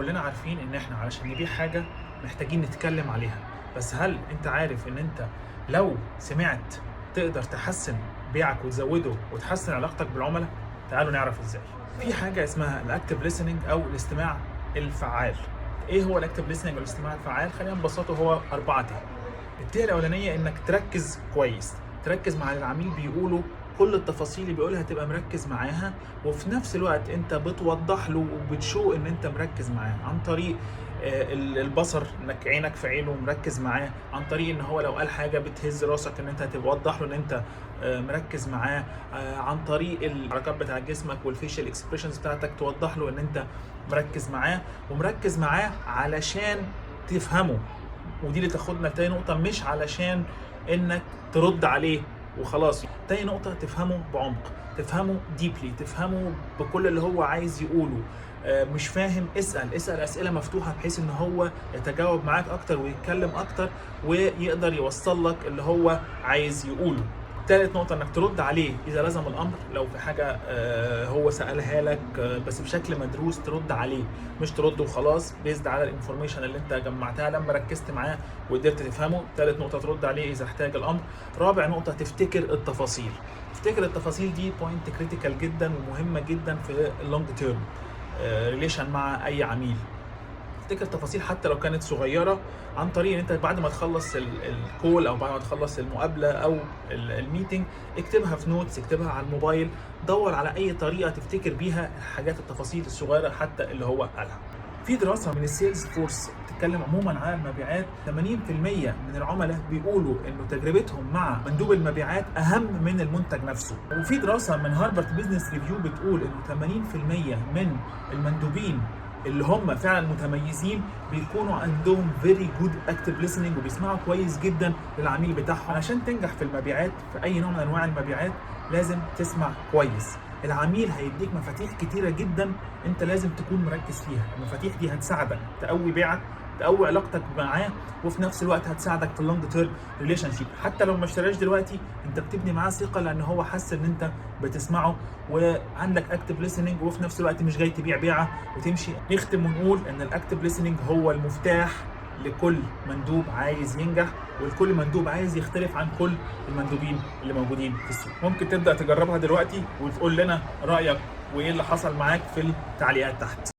كلنا عارفين ان احنا علشان نبيع حاجة محتاجين نتكلم عليها، بس هل انت عارف ان انت لو سمعت تقدر تحسن بيعك وتزوده وتحسن علاقتك بالعملاء؟ تعالوا نعرف ازاي. في حاجة اسمها ال active listening او الاستماع الفعال. ايه هو ال active listening او الاستماع الفعال؟ خلينا نبسطه، هو اربعة ت. الت الاولانية انك تركز كويس، تركز مع اللي العميل بيقوله، كل التفاصيل اللي بيقولها تبقى مركز معاها، وفي نفس الوقت انت بتوضح له وبت show ان انت مركز معاه عن طريق البصر، انك عينك في عينه مركز معاه، عن طريق ان هو لو قال حاجة بتهز راسك ان انت توضح له ان انت مركز معاه، عن طريق الحركات بتاع جسمك وال facial expressions بتاعتك توضح له ان انت مركز معاه، ومركز معاه علشان تفهمه. ودي اللي تاخدنا لتاني نقطة، مش علشان انك ترد عليه وخلاص. تاني نقطة، تفهمه بعمق، تفهمه deeply، تفهمه بكل اللي هو عايز يقوله. مش فاهم؟ اسأل، اسأل أسئلة مفتوحة بحيث ان هو يتجاوب معاك اكتر ويتكلم اكتر ويقدر يوصل لك اللي هو عايز يقوله. تالت نقطة، انك ترد عليه اذا لزم الامر، لو في حاجة هو سألها لك، بس بشكل مدروس ترد عليه، مش ترد وخلاص، based على ال information اللي انت جمعتها لما ركزت معاه وقدرت تفهمه. تالت نقطة، ترد عليه اذا احتاج الامر. رابع نقطة، تفتكر التفاصيل. تفتكر التفاصيل دي point critical جدا ومهمة جدا في ال long term relation مع اي عميل. تفتكر تفاصيل حتى لو كانت صغيره، عن طريق ان انت بعد ما تخلص ال call او بعد ما تخلص المقابلة او ال meeting اكتبها في notes، اكتبها على الموبايل، دور على اي طريقه تفتكر بيها الحاجات، التفاصيل الصغيرة حتى اللي هو قالها. في دراسة من ال Salesforce بتتكلم عموما على المبيعات، 80% من العملاء بيقولوا انه تجربتهم مع مندوب المبيعات اهم من المنتج نفسه. وفي دراسة من Harvard Business Review بتقول انه 80% من المندوبين اللي هم فعلا متميزين بيكونوا عندهم very good active listening وبيسمعوا كويس جدا للعميل بتاعهم. عشان تنجح في المبيعات، في اي نوع من انواع المبيعات، لازم تسمع كويس. العميل هيديك مفاتيح كتيرة جدا، انت لازم تكون مركز فيها. المفاتيح دي هتساعدك تقوي بيعك، تقوي علاقتك معاه، وفي نفس الوقت هتساعدك في ال long term relationship. حتى لو ما اشتراش دلوقتي، انت بتبني معاه ثقة لان هو حس ان انت بتسمعه وعندك active listening، وفي نفس الوقت مش جاي تبيع بيعه وتمشي. نختم ونقول ان ال active listening هو المفتاح لكل مندوب عايز ينجح ولكل مندوب عايز يختلف عن كل المندوبين اللي موجودين في السوق. ممكن تبدا تجربها دلوقتي وتقول لنا رايك وايه اللي حصل معاك في التعليقات تحت.